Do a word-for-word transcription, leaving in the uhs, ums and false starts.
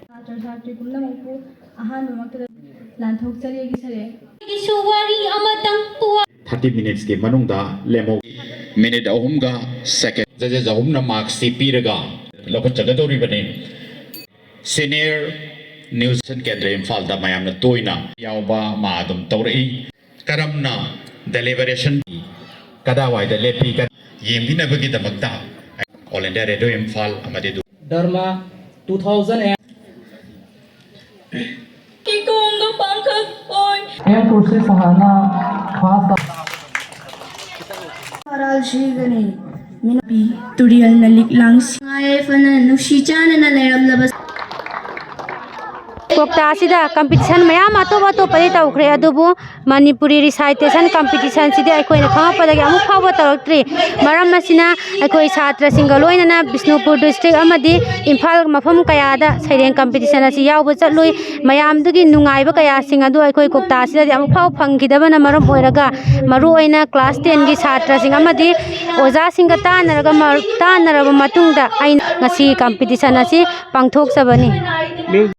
ꯁꯥꯇ꯭ꯔ ꯁꯥꯇ꯭ꯔꯤ ꯄꯨꯝꯅꯃꯛꯄꯨ ꯑꯍꯥꯟꯕꯃꯛꯇꯗ ꯂꯥꯟꯊꯣꯛꯆꯔꯤ ꯑꯩꯒꯤ ꯁꯩꯔꯦꯡ꯫ ꯑꯩꯒꯤꯁꯨ ꯋꯥꯔꯤ ꯑꯃꯇꯪ ꯄꯨꯋꯥ- ꯊꯥꯔꯇꯤ ꯃꯤꯅꯤꯠꯁꯀꯤ ꯃꯅꯨꯡꯗ ꯂꯦꯝꯍꯧ꯫ ꯃꯤꯅꯤꯠ ꯑꯍꯨꯝꯒ ꯁꯦꯀꯦꯟ꯫ ꯖꯖꯦꯁ ꯑꯍꯨꯝꯅ ꯃꯥꯔꯛꯁꯤ ꯄꯤꯔꯒ ꯂꯧꯈꯠꯆꯒꯗꯧꯔꯤꯕꯅꯤ꯫ ꯁꯤꯅꯤꯌꯔ ꯅ꯭ꯌꯨꯁ ꯀꯦꯟꯗ꯭ꯔ ꯏꯝꯐꯥꯜꯗ ꯃꯌꯥꯝꯅ ꯇꯣꯏꯅ ꯌꯥꯎꯕ ꯑꯃ ꯑꯗꯨꯝ ꯇꯧꯔꯛꯏ꯫ ꯀꯔꯝꯅ ꯗꯦꯂꯤꯕꯔꯦꯁꯟ ꯀꯗꯥꯏꯋꯥꯏꯗ ꯂꯦꯞꯄꯤ ꯌꯦꯡꯕꯤꯅꯕꯒꯤꯗꯃꯛꯇ ꯑꯣꯜ ꯏꯟꯗꯤꯌꯥ ꯔꯦꯗꯤꯑꯣ ꯏꯝꯐꯥꯜ ꯑꯃꯗꯤ ꯗꯨ- ꯙꯔꯃ ꯇꯨ ꯊꯥꯎꯖꯟ ꯑꯦꯟ ꯀꯤꯀꯣꯡꯗꯣ ꯄꯥꯡꯈꯛ ꯑꯣꯏ꯫ ꯑꯦꯝ ꯀꯨꯔꯁꯤ ꯁꯍꯥꯅ ꯈꯥꯁ ꯃꯔꯥꯜ ꯁꯤꯒꯅꯤ꯫ ꯃꯤꯅꯨꯄꯤ ꯇꯨꯔꯦꯜꯅ ꯂꯤꯛꯂꯥꯡ ꯁꯤ- ꯅꯨꯡꯉꯥꯏ ꯌꯥꯏꯐꯅ ꯅꯨꯡꯁꯤ ꯆꯥꯟꯅꯅ ꯂꯩꯔꯝꯂꯕ ꯀꯣꯛꯇꯥ ꯑꯁꯤꯗ ꯀꯝꯄꯤꯇꯤꯁꯟ ꯃꯌꯥꯝ ꯑꯇꯣꯞ ꯑꯇꯣꯞꯄꯗꯤ ꯇꯧꯈ꯭ꯔꯦ, ꯑꯗꯨꯕꯨ ꯃꯅꯤꯄꯨꯔꯤ ꯔꯤꯁꯥꯏꯇꯦꯁꯟ ꯀꯝꯄꯤꯇꯤꯁꯟꯁꯤꯗꯤ ꯑꯩꯈꯣꯏꯅ ꯈꯪꯂꯛꯄꯗꯒꯤ ꯑꯃꯨꯛ ꯐꯥꯎꯕ ꯇꯧꯔꯛꯇ꯭ꯔꯤ꯫ ꯃꯔꯝ ꯑꯁꯤꯅ ꯑꯩꯈꯣꯏ ꯁꯥꯇ꯭ꯔꯁꯤꯡꯒ ꯂꯣꯏꯅꯅ ꯕꯤꯁꯅꯨꯄꯨꯔ ꯗꯤꯁꯇ꯭ꯔꯤꯛ ꯑꯃꯗꯤ ꯏꯝꯐꯥꯜ ꯃꯐꯝ ꯀꯌꯥꯗ ꯁꯩꯔꯦꯡ ꯀꯝꯄꯤꯇꯤꯁꯟ ꯑꯁꯤ ꯌꯥꯎꯕ ꯆꯠꯂꯨꯏ꯫ ꯃꯌꯥꯝꯗꯨꯒꯤ ꯅꯨꯡꯉꯥꯏꯕ ꯀꯌꯥꯁꯤꯡ ꯑꯗꯨ ꯑꯩꯈꯣꯏ ꯀꯣꯛꯇꯥ ꯑꯁꯤꯗꯗꯤ ꯑꯃꯨꯛ ꯐꯥꯎ ꯐꯪꯈꯤꯗꯕꯅ ꯃꯔꯝ ꯑꯣꯏꯔꯒ, ꯃꯔꯨꯑꯣꯏꯅ ꯀ꯭ꯂꯥꯁ ꯇꯦꯟꯒꯤ ꯁꯥꯇ꯭ꯔꯁꯤꯡ ꯑꯃꯗꯤ ꯑꯣꯖꯥꯁꯤꯡꯒ ꯇꯥꯟꯅꯔꯒ ꯃ-, ꯇꯥꯟꯅꯔꯕ ꯃꯇꯨꯡꯗ ꯑꯩꯅ ꯉꯁꯤ ꯀꯝꯄꯤꯇꯤꯁꯟ ꯑꯁꯤ ꯄꯥꯡꯊꯣꯛꯆꯕꯅꯤ꯫